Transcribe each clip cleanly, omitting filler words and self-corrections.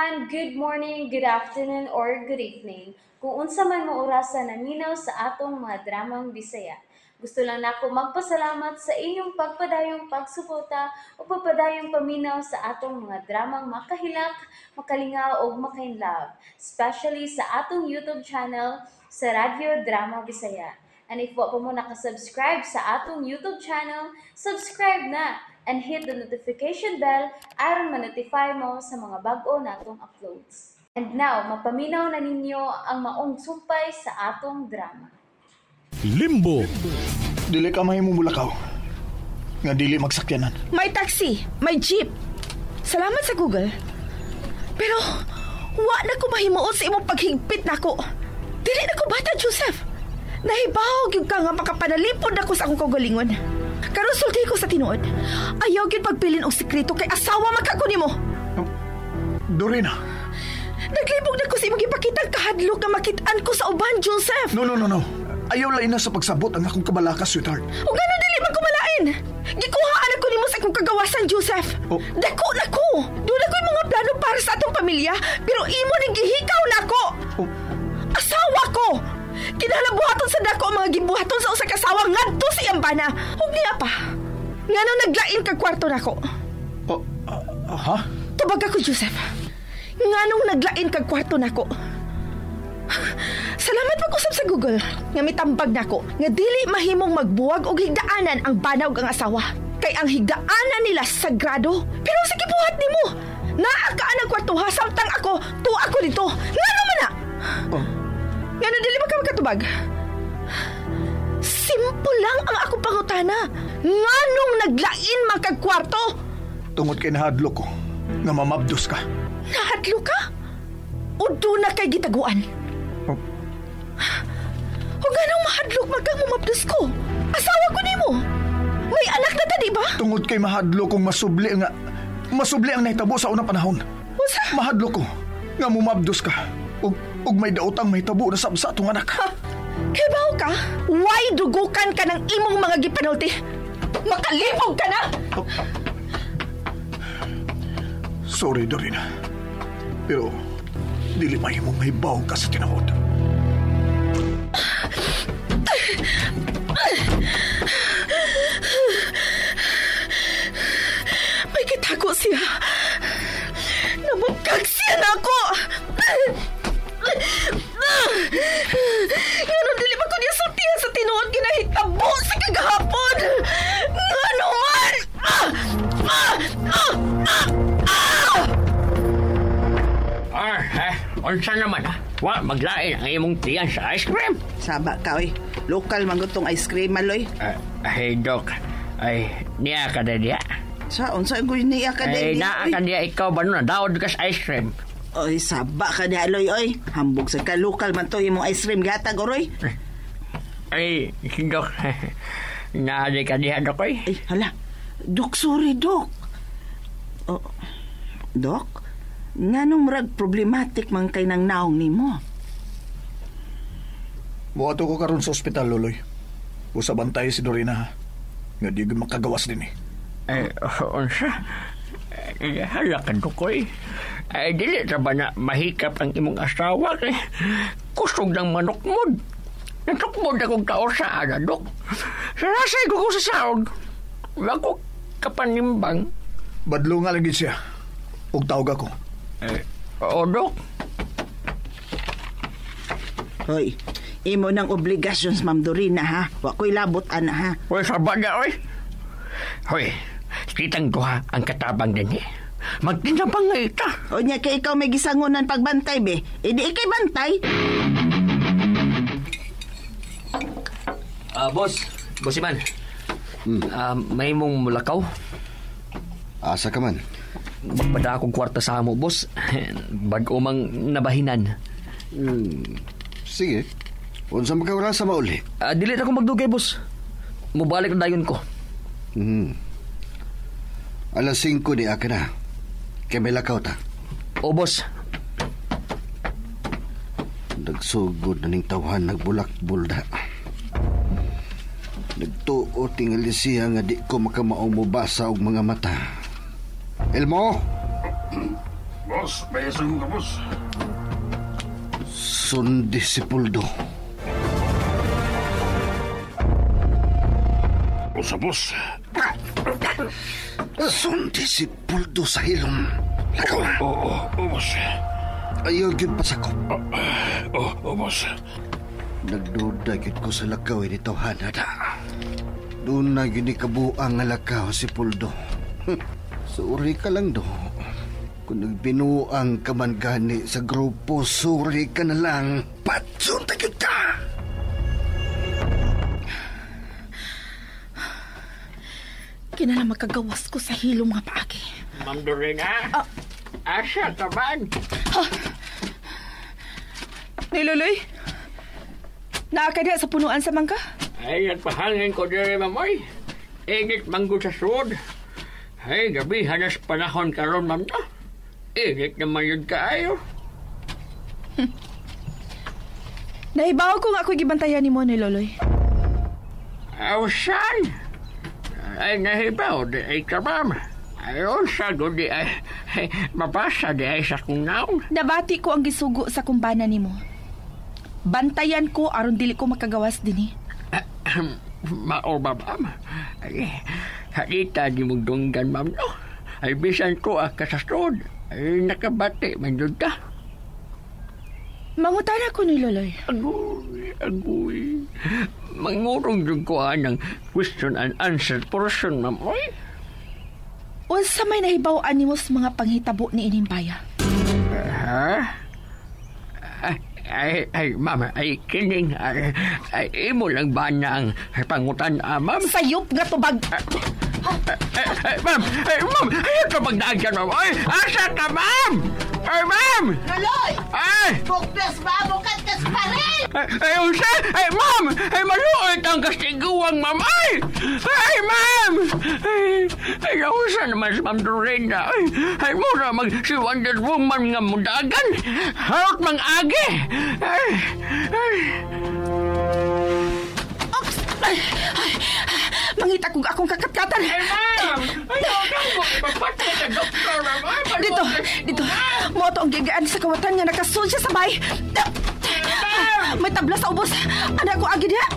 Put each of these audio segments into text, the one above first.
Everyone! Good morning, good afternoon, or good evening. Kung unsa man mo orasa naminaw sa atong mga dramang Bisaya. Gusto lang nako magpasalamat sa inyong pagpadayong pagsuporta o pagpadayong paminaw sa atong mga dramang makahilak, makalingaw ug makainlove, especially sa atong YouTube channel sa Radyo Drama Bisaya. And if wa pa mo nakasubscribe sa atong YouTube channel, subscribe na and hit the notification bell aron ma-notify mo sa mga bag-o natong uploads. And now, mapaminaw na ninyo ang maong sumpay sa atong drama. Limbo. Dili ka mahimo mulakaw nga dili magsakyanan. May taxi, may jeep. Salamat sa Google. Pero wa na ko mahimuot sa imong paghigpit nako. Dili na ko bata, Joseph. Nahibaw gyud ka nga makapanalipod ako sa akong kaugalingon. Karon sulti ko sa tinuod. Ayaw gyud pagbilin og sekreto kay asawa man ka ko nimo. Dorina. Naglibog na ko sa imong gipakitang kahadlok nga makit-an ko sa uban, Joseph. No, no, no, no. Ayaw lain na sa pagsabot ang akong kabalaka, sweetheart. O gano'n dili man kumalain. Gikuhaan ako nimo sa akong kagawasan, Joseph. Oh. Dako na ko. Doon ako'y mga plano para sa atong pamilya, pero imo ning gihikaw na ako. Oh. Asawa ko. Kinahanglan buhaton sa dako ang mga gibuhaton sa usa ka asawa ngadto sa iyang bana. Ug niya pa. Ngano naglain kag kwarto nako? Oh, ha? Tubag ako, Joseph. Nganong naglain kag kwarto nako? Salamat pag-usap sa Google nga mitambag nako nga dili mahimong magbuwag og higdaanan ang bana ug ang asawa. Kay ang higdaanan nila sagrado. Pero sa gibuhat nimo, naa ka ang kwarto ha samtang ako tuwa ako dito. Ngano man na? Oh. Ngano dili man ka makatubag? Simple lang ang akong pangutana. Nganong naglain man kag kwarto? Tungod kay nahadlok ko nga mamabdos ka. Nahadlok ka? O doon na kay gitaguan? Oh. O ganong mahadlok man kang mumabdos ko? Asawa ko nimo. May anak na ta, di ba? Tungod kay mahadlok kong masubli ang nahitabo sa unang panahon. Unsa? Mahadlok ko nga mumabdos ka. Ug may daotang mahitabo na sab sa atong anak. Ha? Kibaw ka? Why dugukan ka ng imong mga gipanulti? Makalipog ka na! Oh. Sorry, Dorina. Pero dili mahimong mahibaw ka sa tinuod. May kitago siya. Namukag siya na ako. Ngano dili ba ko niya sultihan sa tinuod ginahitabo sa kagahapon? Ngano man? Unsa naman ha? Wa maglain ang imong tiyan sa ice cream. Saba ka oy. Lokal man gud tong ice cream maloy. Ay dok. Ay niya ka diya. Sa unsa gud niya ka Ay diya? naa ka diya ikaw ba nun daod ka sa ice cream. Oy saba ka diya loy oy. Hambog sa ka lokal man to imong ice cream gatag oroy. Ay dok. Naa di ka diya dok oy. Ay hala. Dok sorry dok. Oh, dok? Nganong murag problematic man kay nang naong nimo? Muadto ko karon sa ospital, Loloy. Usa bantay si Dorina ha. Nga di gyud makagawas din eh. Ay, unsa? Hala ka dukoy. Ay, dili ra ba na mahikap ang imong asawa kay kusog ng manukmod. Natukmod akong tao sa ana, dok. Sarasay ko ko sa saog. Wa ko kapanimbang. Badlo nga lagi siya. Ug tawag ako. Oo, dok. Hoy, imo nang obligasyon sa Ma'am Dorina ha. Wa ko'y labot ana ha. Hoy, saba na, oy. Hoy, kitang duha ang katabang din eh. Magtinabang nga ita. O niya kay ikaw may gisangunan pagbantay be. E di ikay bantay. Boss, Boss Iman. May mong mulakaw? Asa ka man? Magpada akong kwarta sa amo, boss. Bag-o mang nabahinan. Sige. Unsa magkaurasa mauli? Dili na ako magdugay, boss. Mubalik na dayon ko. 5:00 di aka na. Kay may lakaw ta. O, boss. Nagsugod na ning tawhan, nagbulakbul na. Nagtuo tingali siya nga di ko makamaong mubasa og mga mata. Elmo! Boss, may isang ka, boss. Sundi si Puldo. Usa, boss. Sundi si Puldo sa hilom. Lakaw na. Oo, boss. Ayaw gyud pasakop. Oo, boss. Nagduda gyud ko sa lakaw ni tawhana da. Doon na gyud ni kabuang nga lakaw si Puldo. Suri ka lang do. Kung nagbinuang ka man gani sa grupo, suri ka na lang. Patsun ta gyud ka! Kinala magkagawas ko sa hilom nga paagi. Ma'am Dorina, asa ka man? Niluloy, naa ka diha sa punuan sa mangka? Ay, nagpahangin ko diri, mamoy. Init manggo sa sud. Ay, gabi, hanas panahon karon, ma'am na. Init naman yun kaayo. Nahibaw ko nga ako'y gibantayan ni mo, Niloloy. Aw, saan? Ay, nahibaw, di ay ka, ma'am. Ay, unsa, di ay, mabasa di ay sa kong naon. Nabati ko ang gisugo sa kumbana ni mo. Bantayan ko aron dili ko makagawas dinhi. Mao ba, ma'am? Ay, halita di mong dunggan, ma'am, no? Ay, bisan ko ang kasasod. Ay, nakabati man yun ka. Mangutana ko ni Loloy. Agoy, agoy. Mangurong yung kuha ng question and answer portion, ma'am. Oy. Unsa may nahibaw-an nimo sa mga panghitabo ni ining baya? Ha? Ay, ma'am, ay kining, ay, imo lang ba na ang pangutan, ma'am? Sayop nga tubag! Ay, ma'am, ay, ma'am, ayaw ka magdaan ma'am. Ay, asa ka, ma'am? Ay, ma'am! Naloy! Ay! Buklas ba? Bukat kas pa rin! Ay, unsa? Ay, ma'am! Ay, maluot ang kastiguang, ma'am! Ay! Ay, ma'am! Ay, nausa naman si Ma'am Dorena. Ay, mura mag si Wonder Woman nga mudagan. Harot mang agi! Ay, ay. Oops! Ay, ay, mangita kong akong kakatkatan. Ay, ma'am! Ay, mo, ipapatay sa doktor, ma'am. Ay, Dito, dito. Moto ang gigaan sa kawatan nga nakasul siya sa bay. May tabla sa ubos. Anak ko agi diha.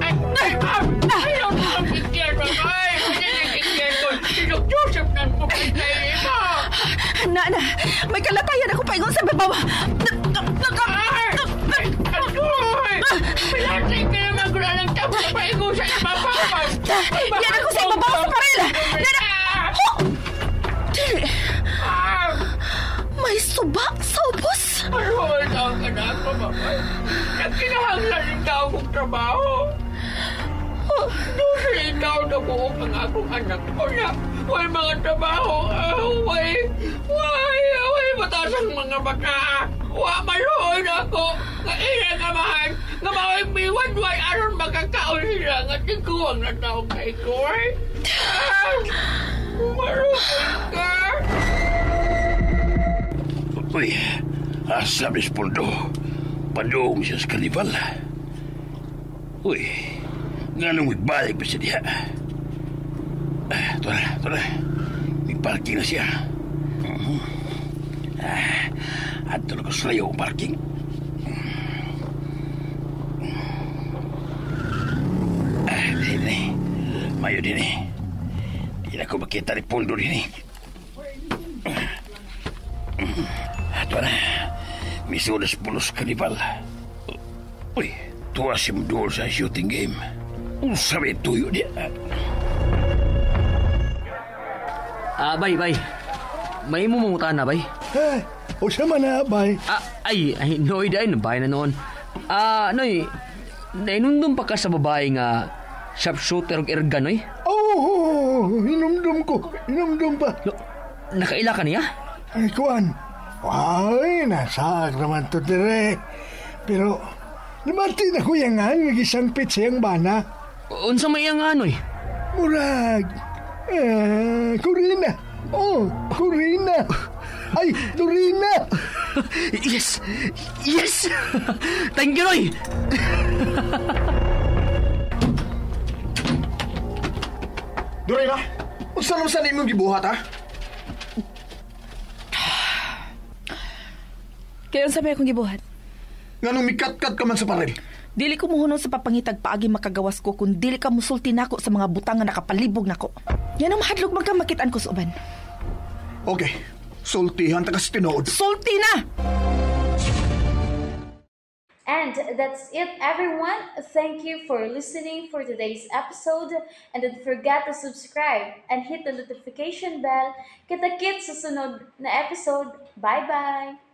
Ay, ay, ma'am! Ayaw mo ang kikyan, ma'am. Ay, hindi ko. Si Doc Joseph nang pupatay, ma'am. Na, na. May kalatayan ako paingon sa babaw. Ay! Agoy! Pilatay ka naman kung anong tabla paingon sa ibabaw. Yan ako sa ibabaw sa paril. Na, na. Ho! Dili. May suba sa ubos. Maluhol daw ka na ako, mama. Nagkinahanglan yung tao kong trabaho. Doon ikaw na buo ang akong anak ko na. Way mga trabaho. Way mataas ang mga bata. Wa maluhol ako. Nga ilang amahan. Nga mao'y miwan-way aron makakaon sila. Nga tiguang na tao kay ko. Maluhol ka. Uy, asa mis Puldo. Padung siya sa karnival. Uy, nga nung balik pa siya diha. Ito na, ito na. May parking na siya. Ato na ko sa layo ang parking. Din eh. Mayo din eh. Di na ko makita ni Puldo din eh. Ito na. Misulas pulos karnival. Uy, tuwa si Mdol sa shooting game. Unsa may tuyo niya. Bay, bay. May mumumutan na, bay. Eh, usa man na, bay. Ay, Noy, dahil bay na noon. Noy, nainundum pa ka sa babae nga sharpshooter og erga, Noy? Oo, hinumdum ko. Hinumdum pa. No, nakaila ka niya? Ay, kuan. Ay, nasaag naman to dire. Pero, namati na ko yung nga, nagisangpit siyang bana. Unsa may iyang ano eh? Murag, Corina. Oh, Corina. Ay, Dorina. Yes! Yes! Thank you, Roy! Dorina, unsa naman sa imong gibuhat, ha? Kaya unsa may akong gibuhat? Nganong mikat-kat ka man sa paril? Dili ko muhunong sa papangitag paagi makagawas ko kung dili ka musulti nako sa mga butang nga nakapalibog nako. Yan ang mahadlok man ka makitaan ko sa uban. Okay, sultihan ta ka sa tinuod. Sulti na! And that's it, everyone. Thank you for listening for today's episode. And don't forget to subscribe and hit the notification bell. Kita-kits sa sunod na episode. Bye-bye!